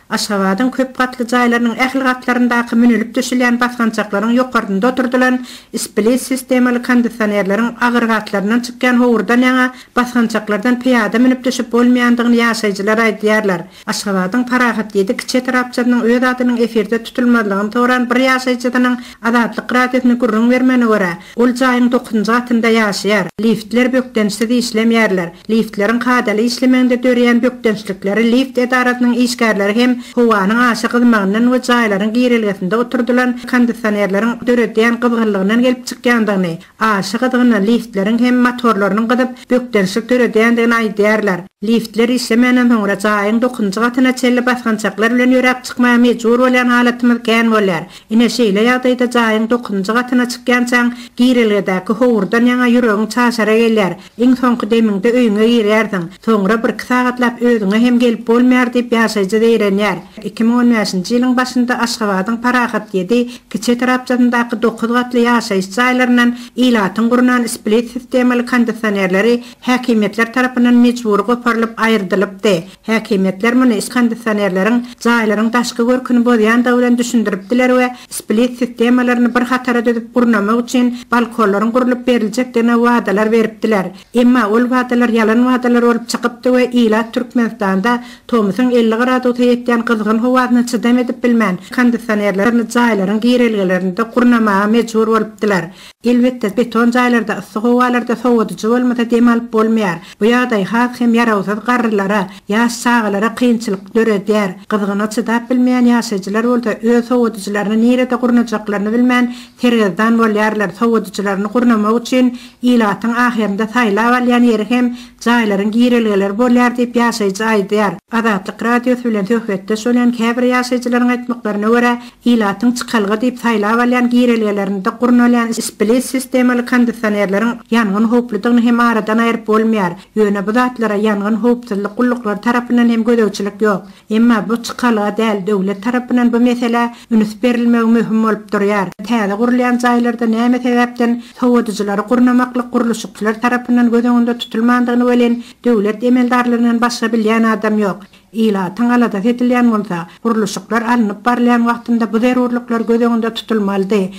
Aşgabadyň köp gatly jaýlarynyň ähli gatlaryndaky münülip-düşülýän basgançaklaryň ýokarsynda oturdylan split sistemaly kondisionerleriň agregatlaryndan çykýan howurdan ýaňa basgançaklardan pyýada münüp-düşüp bolmaýandygyny ýaşaýjylar aýdýarlar. Aşgabadyň Parahat ýedi kiçi etrapçasynyň öz adynyň efirde tutulmazlygyny soran bir ýaşaýjysynyň Azatlyk Radiosyna gürrüň bermegine görä, ol jaýyň dokuzynjy gatynda ýaşaýar. Liftler bökdençsiz işlemeýärler. Liftleriň kadaly işlemeginde döreýän bökdençlikleri lift edarasynyň işgärleri hem howanyň aşa gyzmagyndan we jaýlaryň girelgesinde oturdylan kondisionerleriň döredýän gyzgynlygyndan gelip çykýandygyny, aşa gyzgynda liftleriň hem motorlarynyň gyzyp, bökdençlik döredýändigini aýdýarlar. Liftler işlemänden soňra jaýyň dokuzynjy gatyna çenli basgançaklar bilen ýöräp çykmaga mejbur bolýan halatymyz kän bolýar. Ine, şeýle ýagdaýda jaýyň dokuzynjy gatyna çykýançaň girelgedäki howurdan ýaňa ýüregiň çaşara gelýär. Iň soňky demiňde öýüňe girýärsiň. Soňra birki sagatlap özüňe hem gelip bolmaýar diýip, ýaşaýjy zeýrenýär. 2015-nji ýylyň başynda Aşgabadyň Parahat ýedi kiçi etrapçasyndaky dokuz gatly ýaşaýyş jaýlaryndan ilatyň gurnan split sistemaly kondisionerleri häkimiýetler tarapyndan mejbury goparylyp aýyrdylypdy. Häkimiýetler muny kondisionerleriň jaýlaryň daşky görküni bozýandygy bilen düşündiripdiler we split sistemalaryny bir hatara düzüp gurnamak üçin balkonlaryň gurlup beriljekdigine wadalar beripdiler. Emma ol wadalar ýalan wadalar bolup çykypdy we ilat Türkmenistanda tomusyň 50 gradusa ýetýän gyzgyn howasyna çydam edip bilmän, kondisionerlerini jaýlaryň girelgelerinde gurnamaga mejbur bolupdylar. Elbetde, beton jaýlarda yssy howalarda sowadyjy bolmasa dem alyp bolmaýar. Bu ýagdaý has hem ýarawsyz garrylara, ýaş çagalara kynçylyk döredýär. Gyzgyna çydap bilmeýän ýaşaýjylar bolsa öz sowadyjylaryny nirede gurnajaklaryny bilmän sergezdan bolýarlar. Sowadyjylaryny gurnamak üçin ilatyň ahyrynda saýlap alýan ýeri hem jaýlaryň girelgeleri bolýar diýip ýaşaýjy aýdýar. Azatlyk Radiosy bilen söhbetdeş bolýan käbir ýaşaýjylaryň aýtmaklaryna görä, Ilatyň çykalga diýip saýlap alýan girelgelerinde gurnalýan split sistemaly kondisionerleriň ýangyn howpludygyny hem aradan aýryp bolmaýar. Ýöne bu zatlara ýangyn howpsuzlyk gulluklary tarapyndan hem gözegçilik ýok. Emma bu çykalga däl, döwlet tarapyndan bu meselä üns berilmegi möhüm bolup durýar. Täze gurulýan jaýlarda näme sebäpden sowadyjylary gurnamaklyk gurluşykçylar tarapyndan göz öňünde tutulmandygyny welin döwlet emeldarlaryndan başga bilýän adam ýok. Ilatyň aladasy edilýän bolsa, gurluşyklar alnyp barylýan wagtynda bu zerurlyklar göz öňünde tutulmalydy.